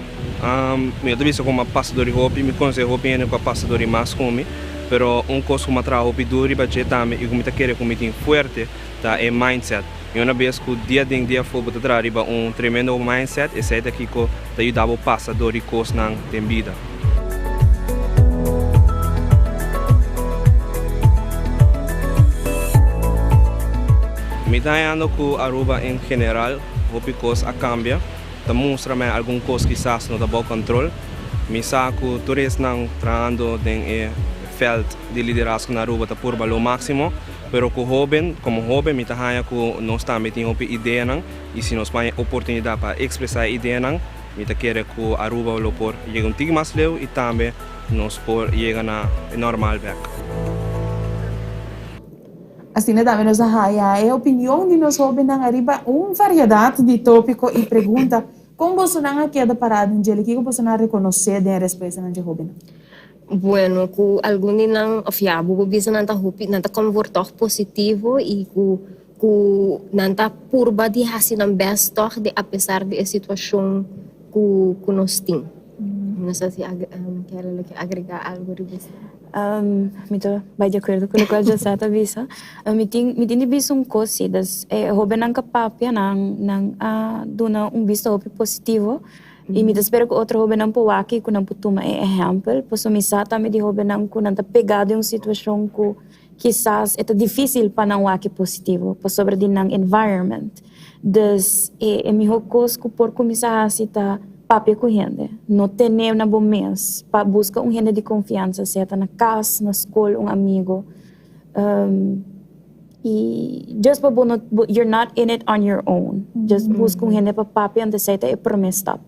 mi no ta bisa ku mi a pasa dor di hopi, mi konosé hopi hende ku a pasa dor di mas ku mi, pero un kos ku mi a traha hopi duro riba dje tambe i ku mi ta kere ku mi tin fuerte ta e mindset. I una bes ku dia den dia afó bo ta traha riba un tremendo mindset, esei ta kiko ta yuda bo pasa dor di kosnan den bida. Mi ta hañando ku Aruba en general hopi kos a kambia, ta mustra mi algun kos kisas no ta bou kontrol. Mi sa ku tur esnan trahando den e vèlt di liderazgo na Aruba ta purba lo máksimo. Pero ku hóben, komo hóben mi ta haña ku nos tambe tin hopi ideanan i si nos paña oportunidat pa ekspresá e ideanan, mi ta kere ku Aruba lo por yega un tiki mas leu i tambe nos por yega na e normal bèk. Asina tambe nos a haña e opinion di nos hóbennan ariba un variedat di tópiko i pregunta. Kon bosonan a keda pará den djele? Kiko bosonan a rekonosé den e respuestanan dje hóbennan? Bueno, ku algun di nan, òf ya, bo por bisa nan ta hopi, nan ta konvor tòg positivo i ku ku nan ta purba di hasi nan bèst tòg di apesar di e situashon ku ku nos tin. No sa si Kelly lo ke agregá algu riba esei. Mi ta bai di akuerdo ku lokual Josette a bisa. Mi tin mi tin di bisa un kos si, dus e hóbennan ku a papia nan nan a duna un bista hopi positivo. I mi ta spera ku otro hóbennan por wak i ku nan por tuma e ehèmpel, pasobra mi sa tambe di hóbennan ku nan ta pegá den un situashon ku kisas e ta difísil pa nan wak e positivo pasobra di nan environment. Dus e e mihó kos ku por kuminsá hasi ta papia ku hende, no tene na bo mes, pa buska un hende di konfiansa, sea ta na kas, na skol, un amigo. I just pa bo no, you're not in it on your own. Just buska un hende pa papia anto esei ta e prome stap.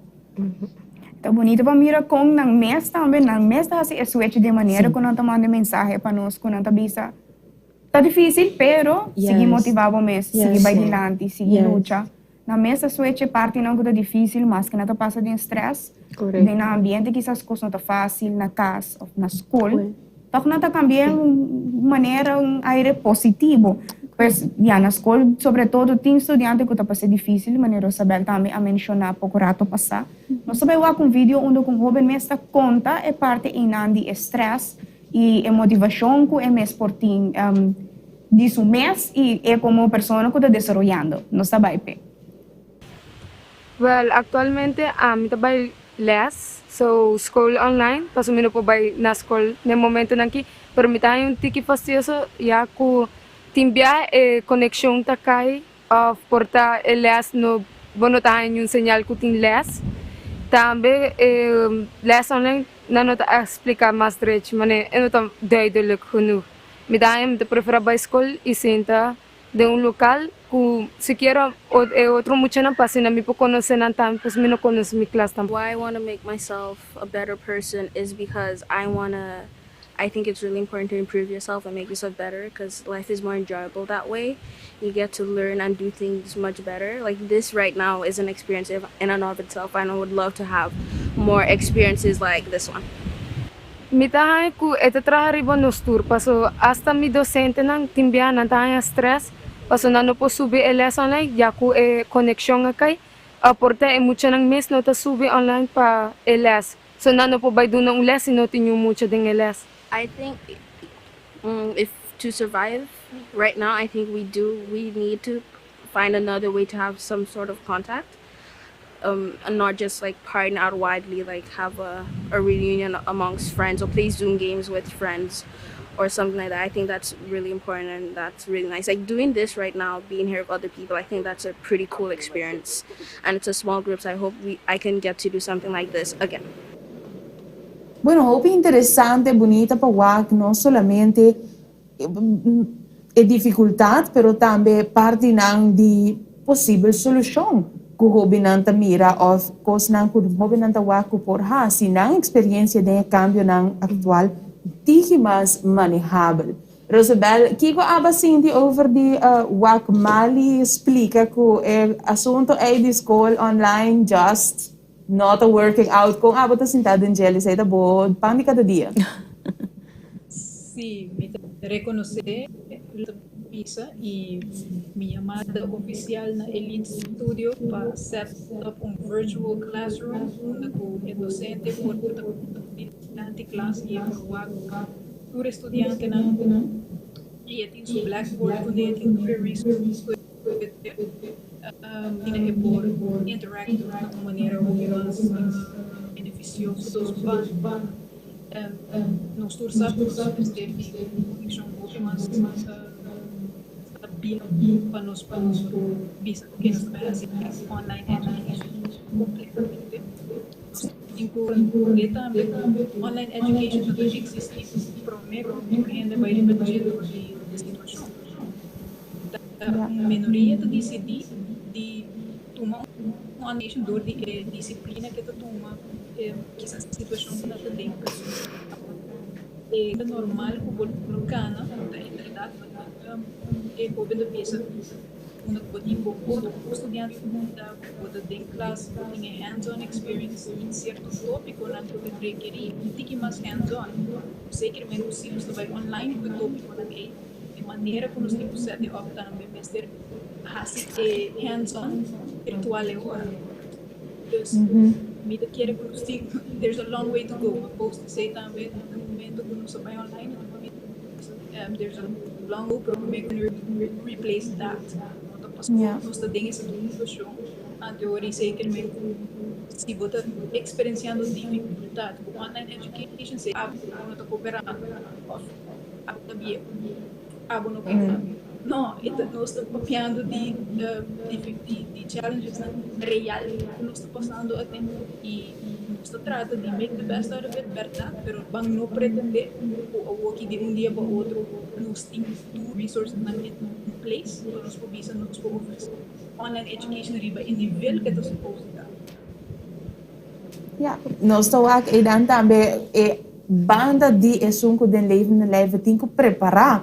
Ta bunito pa mira kon nan mes tambe, nan mes ta hasi e switch di e manera ku nan ta manda e mensahe pa nos, ku nan ta bisa, ta difisil pero sigui motiva bo mes, sigui bai dilanti, sigui lucha. Nan mes ta switch e partinan ku ta difisil maske nan ta pasa den stress, den nan ambiente kisas kos no ta fasil na kas of na skol, tòg nan ta kambia un manera, un aire positivo. Pues ya na skol sobre todo tin studiante ku ta pasa difisil, manera Rosabel tambe a menshoná poko rato pasá. Nos ta bai wak un video unda ku un hoben mes ta konta e parti einan di e stress i e motivashon ku e mes por tin. Di su mes y e como persona cu ta desaroyando. Nos ta bay p'e. Wel, actualmente ami ta bay les, so school online, pasobra mi no por bay na school n'e momentonan aki, pero mi ta haña un tiki fastioso ya cu tin bia e conexion ta cay Of por ta e les no bo no ta haña niun señal ku tin les. Tambe e les online nan no ta explica mas drechi manera e no ta duidelijk genoeg. Mi ta haña mi ta prefera bai skol y sinta den un lokal ku sikiera e otro muchanan pa asina mi por konosé nan tambe pasobra mi no konosé mi klas tampoco. Why I wanna make myself a better person is because I wanna I think it's really important to improve yourself and make yourself better because life is more enjoyable that way. You get to learn and do things much better. Like this right now is an experience in and of itself and I would love to have more experiences like this one. Mi ta haña ku e ta traha riba nos tur paso asta mi dosentenan tin bia nan ta haña stress paso nan no por subi e les online ya ku e konekshon a kai aporta e muchanan mes no ta subi online pa e les. So nan no por bai duna un les si no tin niun mucha den e les. I think if to survive right now I think we do we need to find another way to have some sort of contact and not just like partying out widely like have a a reunion amongst friends or play zoom games with friends or something like that I think that's really important and that's really nice like doing this right now being here with other people I think that's a pretty cool experience and it's a small group so I hope we I can get to do something like this again. Bueno, hopi interesante, bunita pa wak no solamente e dificultad pero tambe partinan di posibel solucion cu hobennan ta mira of cosnan cu hobennan ta wak cu por haci nan experiencia den e cambionan actual tigi mas manehabel. Rosabel, kiko abo a sinti over di wak Mali splika ku e asunto ei di skol online just no ta working out? Kon abo ta sinta den djel esei ta bo pan di kada dia? Sí, mi ta rekonosé lo ta bisa i mi yamada ofisial na Elite Studio pa set up un virtual classroom unda ku e dosente por ta dilanti klas i e por wak Tur e studiantenan i e tin su blackboard kuné, tin tur e resources ku e tin e por interact na un manera hopi mas beneficioso. Dus ban nos tur sa ku nos mester di un konekshon hopi mas stabil pa nos por bisa oke nos ta bai hasi online education kompletamente. Tin ku comprende tambe ku online education ta ta existi prome ku tur hende bai riba dje dor di e situacion. Ta un minoria ta dicidi di tuma un online education dor di e disciplina ke ta tuma kisas situacion ku nan ta den. E ta normal ku bo lo cana ta e berdad e hoben ta bisa. Unda ku bo tin bo otro studiante ku ta bo ta den klas, bo tin e hands-on experience tin sierto tópikonan ku ta rekerí un tiki mas hands-on. Sekermente ku si nos ta bai online ku e tópikonan ei, e manera ku nos tin ku set e up tambe mester hasi e hands-on virtual e ora. Dus mi ta kere ku nos tin, there's a long way to go. Mi post esei tambe na momento ku nos a bai online. There's a long go prome ku replace that. No ta pasobra nos ta den e situashon anterior i zekermente ku si bo ta eksperensiando difikultat ku online education se abo no ta koperando òf abo ta bieu, abo no por. No, e ta nos ta papiando di di challengesnan real ku nos ta pasando aden i nos ta trata di make the best out of it bèrdat pero ban no pretendé ku awoki di un dia pa otro nos tin tur resourcesnan in place pa nos por bisa nos por ofresé online education riba e nivel ku e ta supos di ta. Ya, nos ta wak einan tambe e banda di esun ku den Levende Lijve tin ku prepará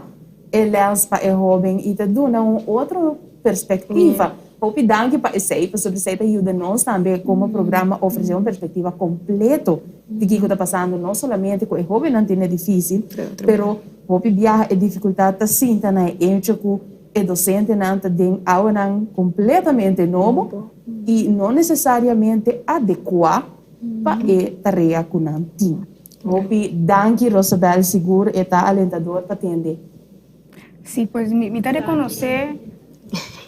e lès pa e hóben i ta duna un otro perspektiva. Hopi danki pa esei, pasobra esei ta yuda nos tambe komo programa ofresé un perspektiva kompleto di kiko ta pasando, no solamente ku e hóbennan tene difísil, pero hopi biaha e difikultat ta sinta na e echo ku e dosentenan ta den awanan kompletamente nobo i no nesesariamente adekuá pa e tarea ku nan tin. Hopi danki Rosabel, sigur e ta alentador pa tende. Si, pues mi ta reconoce,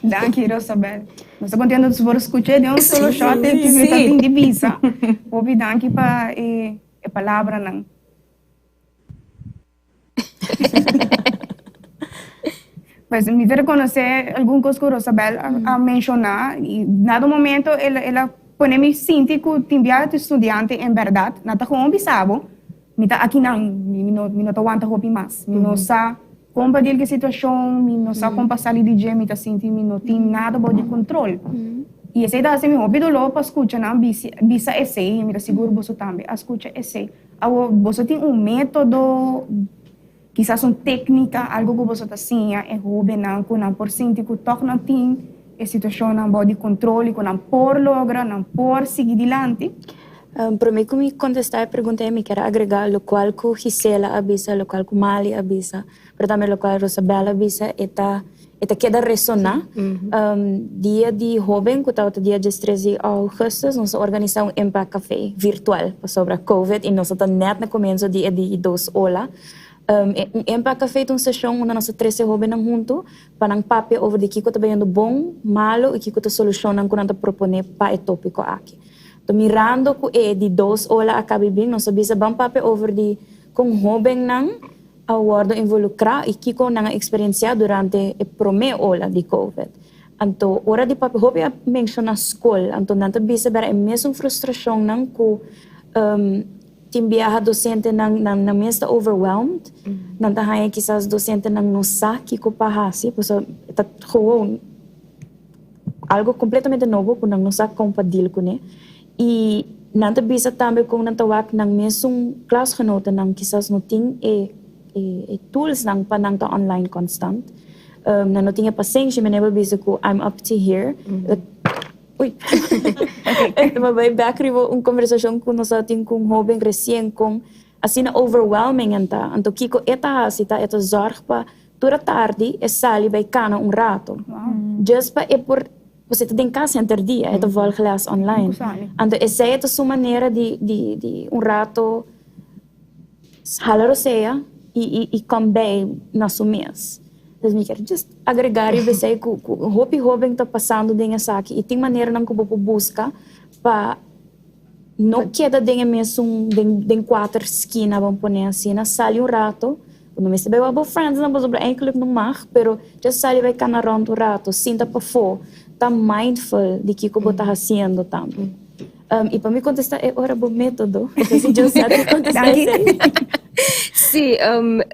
danki Rosabel, nos ta contento di por scucha den un solo shot e kiko e ta tin di bisa. Hopi danki pa e palabranan. Pues mi ta reconoce algun cos cu Rosabel a menciona y na momento el a pone mi sinti cu tin bia tu studiante en berdad nan ta gewoon bisa bo mi ta akinan mi no ta wanta hopi mas mi no sa con pa deal cu e situacion mi no sa con pa sali di dje mi ta sinti mi no tin nada bao di control y esey ta haci mi hopi dolor pa scucha nan bisa esey y mi ta sigur boso tambe a scucha esey. Awor, boso tin un método, kisas un téknika, algu ku boso ta siña e hóbennan ku nan por sinti ku tòg nan tin e situashonnan bou di kontrol i ku nan por logra, nan por sigui dilanti? Promé ku mi kontestá e pregunta ei, mi kier a agregá lokual ku Gisela a bisa, lokual ku Mali a bisa, pero tambe lokual Rosabel a bisa, e ta E ta keda resoná. Dia di Hóben, ku tabata dia diestres di ougùstùs, nos a organisá un Impact Café virtual pasobra Covid i nos a ta nèt na komienso di e di dos ola. Un Impact Café ta un seshon unda nos ta trese hóbennan huntu pa nan papia over di kiko ta bayendo bon, malu i kiko ta solushonnan ku nan ta proponé pa e tópiko aki. Anto mirando ku e di dos ola a kabi bin, nos a bisa ban papia over di kon hóbennan a wòrdu involukrá i kiko nan a eksperensiá durante e promé ola di Covid. Anto ora di papia hopi a menshoná skol, anto nan ta bisa bera e mesun frustrashonnan ku tin biaha dosentenan nan nan mes ta overwhelmed, nan ta haña kisas dosentenan no sa kiko pa hasi pasobra e ta gewoon algo kompletamente nobo ku nan no sa kon pa deal kuné. I nan ta bisa tambe kon nan ta wak nan mesun klasgenotennan kisas no tin e. e toolsnan pa nan ta online constant. Nan no tin e pasenshi, mi never bisa ku I'm up to here. Uy. Mi a bai bek riba un conversacion cu nos a tin cu un hoben recien con asina overwhelming en ta. Anto kico e ta haci ta e ta zorg pa tur atardi e sali bai cana un rato. Just pa e por, pasobra e ta den cas henter dia, e ta volg les online. Anto esey e ta su manera di di di un rato hala rosea y y come bij na su mes. Dus mi kier just agrega riba esei ku ku hopi hoben ta pasando den esaki i tin maneranan ku bo por buska pa no keda den e mesun den den kuater skina bo pone asina, sali un rato, bo no mester bai wak bo friendsnan pasobra eigenlijk no mag, pero just sali bai kana rònt un rato, sinta pafó, ta mindful di kiko bo ta hasiendo tambe. I pa mi kontestá e ora bo método, si Josette ta kontestá esei. Sí,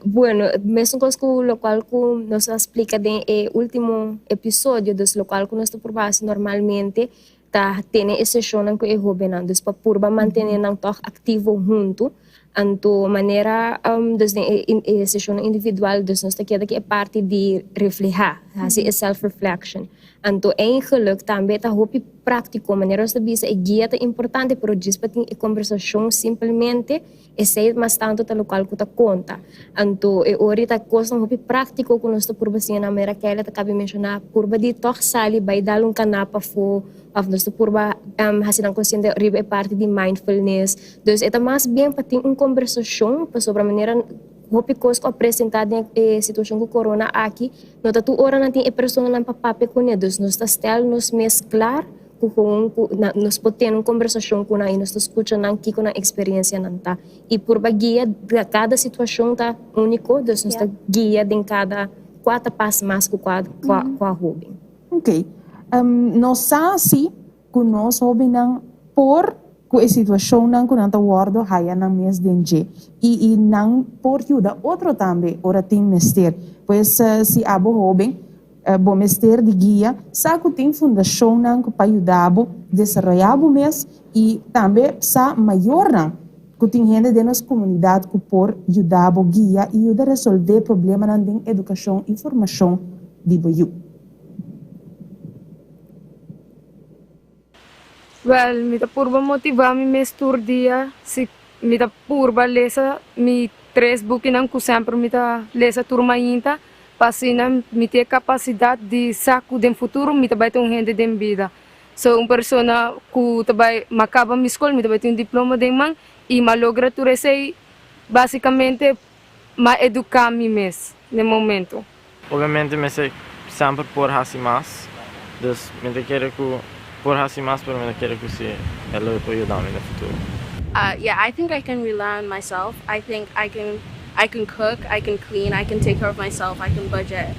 bueno, mesun kos ku lokual ku nos a splika den e último episodio, dus lokual ku nos ta purba hasi normalmente ta tene e seshonnan ku e hóbennan, dus pa purba mantené nan tòg aktivo huntu. Anto manera dus den e seshonnan individual dus nos ta keda ku e parti di reflehá, hasi e self reflection. Anto eigenlijk tambe ta hopi práktiko, manera nos ta bisa e guia ta importante pero djis pa tin e kombersashon simpelmente esei mas tantu ta lokual ku ta konta. Anto e ora ta kosnan hopi práktiko ku nos ta purba siña nan manera Kelly ta kabi menshoná purba di tòg sali bai dal un kaná pafó òf nos ta purba hasi nan konsiente riba e parti di mindfulness. Dus e ta mas bien pa tin un kombersashon pasobra manera hopi kos ku a presentá den e situashon ku korona aki no ta tur ora nan tin e personanan pa papia kuné. Dus nos ta stel nos mes klar ku gewoon ku nos por tene un kombersashon ku nan i nos ta skucha nan kiko nan eksperensianan ta. I purba guia kada situashon ta úniko dus nos ta guia den kada kua ta pas mas ku kua kua hóben. Oké. Nos sa si ku nos hóbennan por ku e situashonnan ku nan ta wòrdu haya nan mes den dje i i nan por yuda otro tambe ora tin mester. Pues si abo hóben bo mester di guia, sa ku tin fundashonnan ku pa yuda bo desaroyá bo mes i tambe sa mayornan ku tin hende den nos komunidat ku por yuda bo guia i yuda resolvé problemanan den edukashon i formashon di bo yu. Wèl, mi ta purba motivá mi mes tur dia. Si mi ta purba lesa mi tres bukinan ku semper mi ta lesa tur mainta, pa asina mi tin e kapasidat di sa ku den futuro mi ta bai ta un hende den bida. So un persona ku ta bai, m'a kaba mi skol, mi ta bai tin un diploma den man i m'a logra tur esei, basikamente m'a eduká mi mes den momento. Obviamente mester semper por haci mas, dus mi ta kere cu por haci mas pero mi ta kere cu si e lo por yuda mi den futuro. Yeah, I think I can rely on myself. I think I can I can cook, I can clean, I can take care of myself, I can budget.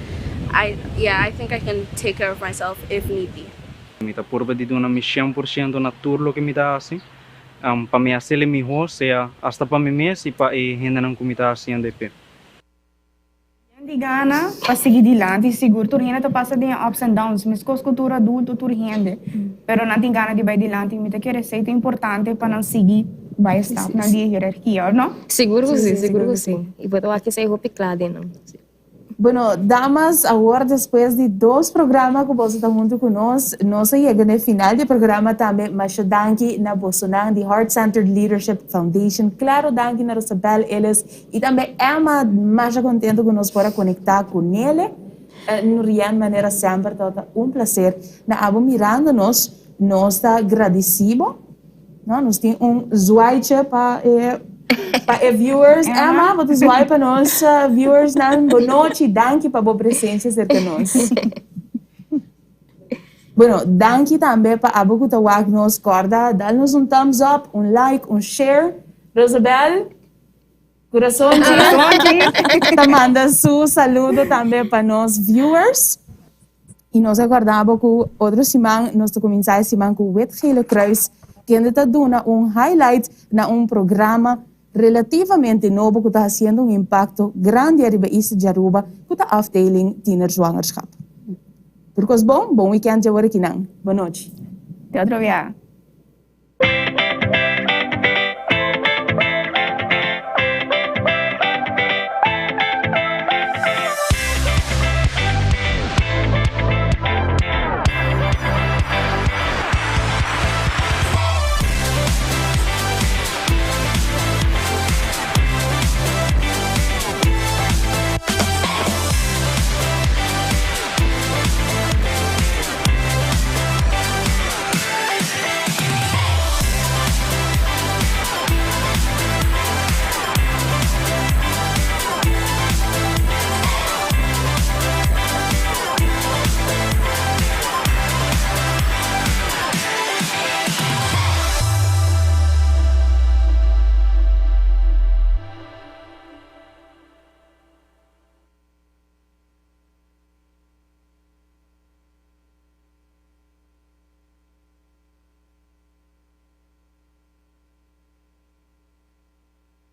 I yeah, I think I can take care of myself if need be. Mi ta purba di duna mi shen por shento na tur loke mi ta hasi, pa mi hasiel e miho, sea hasta pa mi mes i pa e hendenan ku mi ta hasiendo e p'e. Yen di gana pa sigui dilanti, sigur tur hende ta pasa den e ups and downs, meskos ku tur adulto, tur hende, pero nan tin gana di bai dilanti, mi ta kere esei ta importante pa nan sigui bai e stapnan di e hierarkia, òf no? Sigur ku si, sigur ku si. I bo ta wak esei hopi kla den nan. Bueno, damas, awor despues di dos programa ku boso ta huntu ku nos, nos a yega na e final di e programa tambe. Masha danki na bosonan di Heart Centered Leadership Foundation. Klaro danki na Rosabel Ellis I tambe Emma masha contento cu nos por a conecta cu Nele. Nurian manera semper tabata un placer na abo mirando nos. Nos ta gradici bo. No, nos tin un zwaaitje pa e pa e viewers. Emma, bo ta zwaai pa nos viewersnan. Bo nochi, danki pa bo presencia cerca nos. Bueno, danki tambe pa abo cu ta wak nos. Corda, dal nos un thumbs up, un like, un share. Rosabel, Corazon ta manda su saludo tambe pa nos viewers. Y nos a corda bo cu otro siman nos ta cuminsa e siman cu Wit Gele Kruis, kende ta duna un highlight na un programa relativamente nobo cu ta haciendo un impacto grandi ariba isla di Aruba, cu ta afdeling tienerzwangerschap. Tur cos bon, bon weekend dje ora kinan. Bon nochi. Te otro bia.